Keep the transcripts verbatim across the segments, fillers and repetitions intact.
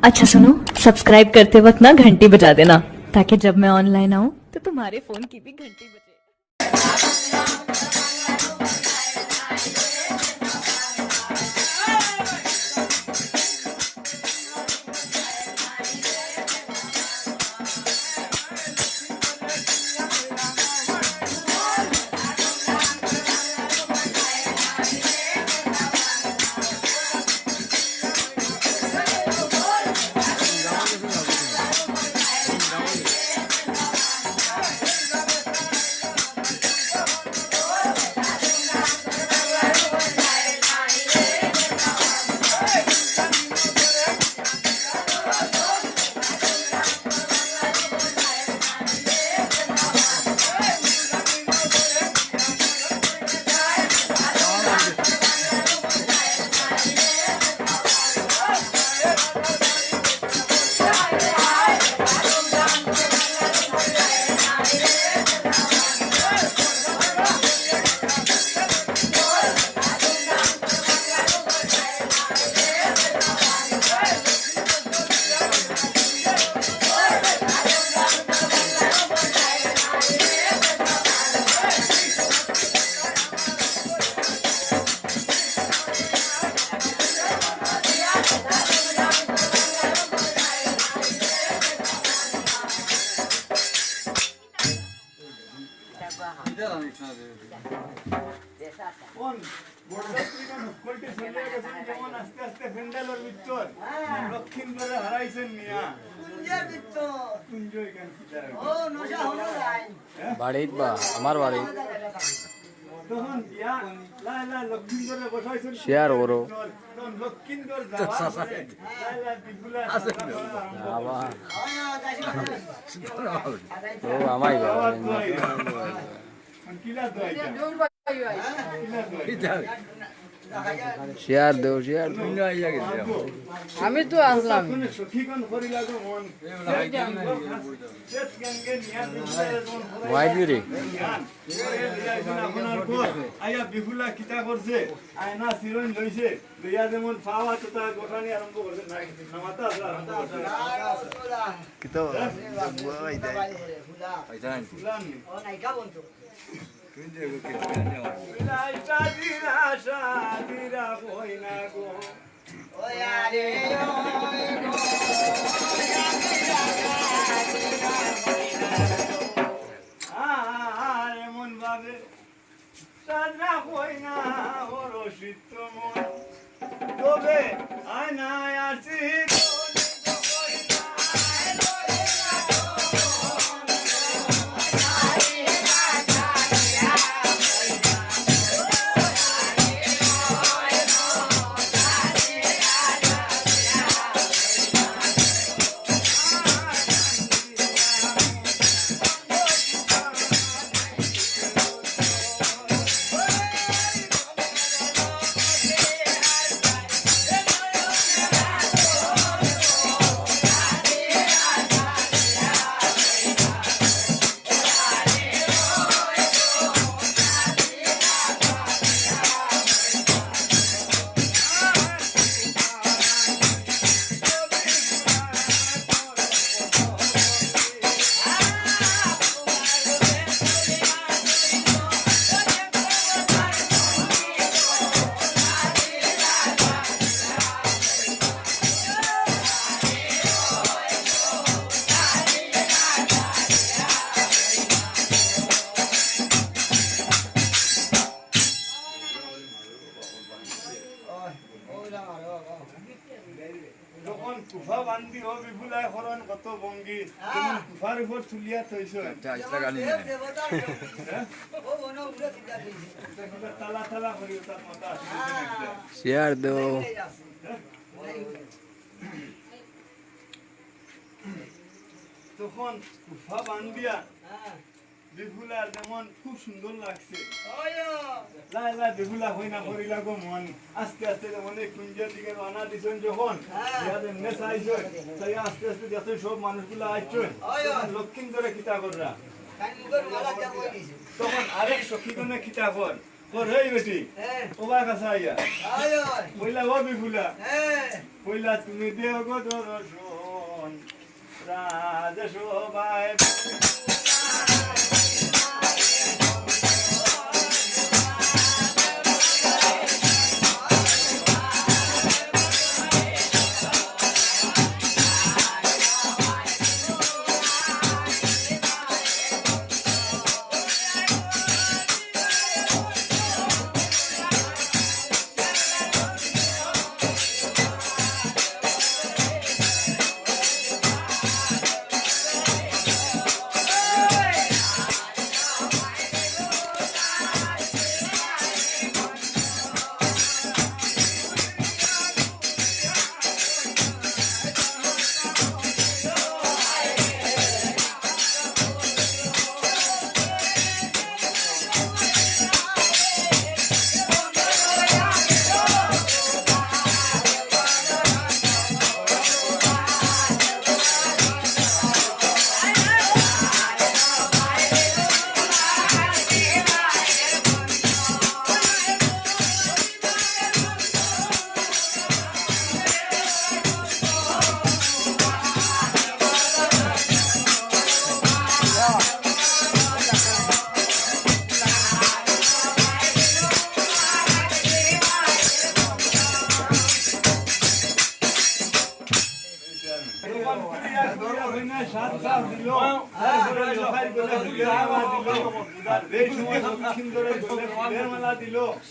अच्छा सुनो, सब्सक्राइब करते वक्त ना घंटी बजा देना, ताकि जब मैं ऑनलाइन आऊँ तो तुम्हारे फोन की भी घंटी बजे। কোন বরযাত্রীগণ হক্কলটি চলিয়া গেছেন যেমন আস্তে আস্তে প্যান্ডেলর ভিতর, লক্ষ্মীন্দরে হারাইছেন নিয়া। কুঞ্জর ভিতর। কুঞ্জ এখান ভিতর। ও, নশা হলো যাই। বাড়িত বা, আমার বাড়িত। তখন ইয়া, লাই লাই লক্ষ্মীন্দরে বসাইছেন শেয়ার করো। তখন লক্ষ্মীন্দর যাওয়ার পরে, লাই লাই বিপুলা বাবা। ও, আমাই বাবা। শেয়ার দেও, শেয়ার দেও। আমি তো আসলাম। ওয়াইড রে। আইয়া বিপুলা কিতা করছে? আয়না সিরন লইছে, লইয়া যেমন পাওয়া তো তার গোটানি আরম্ভ করছে, না, নামাতা আসলে আরম্ভ করছে। কিতা বুয়া ভাই দেয়? ফুলান নি। আর এমন ভাবে সাজরা কইনা বড় শীত মন, তবে আয়নায় আসি যখন কুফা বান্ধি ও বিপুলায় করন কত ভঙ্গি, তখন কুফার উপর তুলিয়া থইছইন। হ্যাঁ? তালা তালা করি তার মাথা আছে। শেয়ার দেও। হ্যাঁ? তখন কুফা বান্ধিয়া বিপুলার যেমন খুব সুন্দর লাগছে। লাই লাই বিপুলা কইনা করিলা গো মন। আস্তে আস্তে যেমন এই কুঞ্জর দিকে রওনা দিছইন যখন, ইয়া যেমনে চাইছইন, চাই আস্তে আস্তে যত সব মানুষগুলা আইছইন, তখন লক্ষ্মীন্দরে কিতা কররা? তখন আরেক সখীগণে কিতা কর? কর, "হেই বেটি, ও বা কাছে আইয়া।" কইলা, "ও বিপুলা।" কইলা তুমি দেও গো দর্শন, রাজসভায়।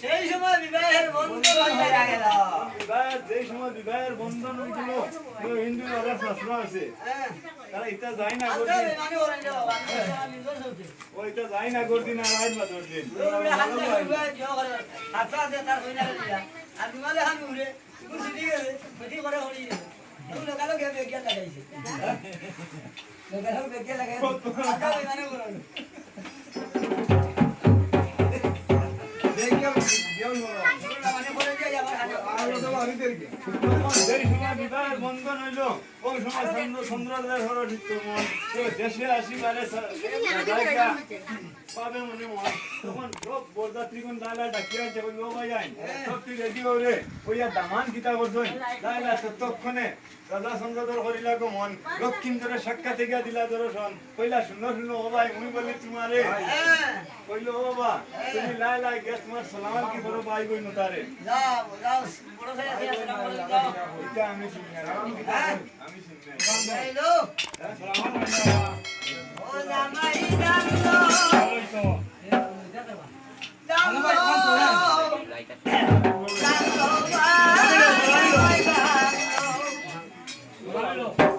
সেই সময় বিবাহের বন্ধন হইয়া গেল। বিবাহের, যেই সময় বিবাহের বন্ধন হইছিল, ওই হিন্দু দাদা শাস্ত্র আছে। হ্যাঁ। তারা ইটা যাই না আচ্ছা, করতে। বেমানি করেন যে বাবা, আমি তো নিজের সঙ্গে। ও ইটা যাই না করতে না, রাত বা দশ দিন। ওই উড়ে হাত দিয়ে উড়ে জো করে, হাত দিয়ে তার হই না রে। আর বিমানে হাত উড়ে, কুরসি ঠিক আছে, বেটি করে হলি রে। ও লোকালো গিয়ে বেগিয়া লাগাইছে। লোকালো বেগিয়া লাগাইছে। আচ্ছা, বেমানি করেন। বেগিয়া, বেগিয়া বলো। মানে করে দিয়ে আবার হাতে। আর তো আমি দেখি। যেই সময় বিবাহের বন্ধন হইল, ওই সময় চন্দ্র, চন্দ্রদের হরষিত মন, কেউ দেশে আসি বারে সা-, জায়গা পাবে মনে মন। তখন সব বরযাত্রীগণ লালা ডাকিয়া আনছে, বলবে, "ও ভাই আইন, সব তুই রেডি হও রে।" ওই আর দামান কিতা করছইন, লালা ততক্ষণে রাজা চন্দ্রধর করিলা গমন, লক্ষিন্দরে সাক্ষাতে গিয়া দিলা দর্শন। কইলা, "শুনো, শুনো, ও ভাই, মুই বলি তোমারে।" কইলো, "ও বাবা, তুমি লালা গিয়া তোমার সালাম কি করো ভাই বইন তারে?" যাও, যাও, বড় ভাই আছে, আছে, বড় ভাই, যাও। ইটা আমি শুনি না। হ্যাঁ? আমি শুনি না। হ্যালো। ও জামাই জানলো। জানলো। জানলো, ভাই, জানলো।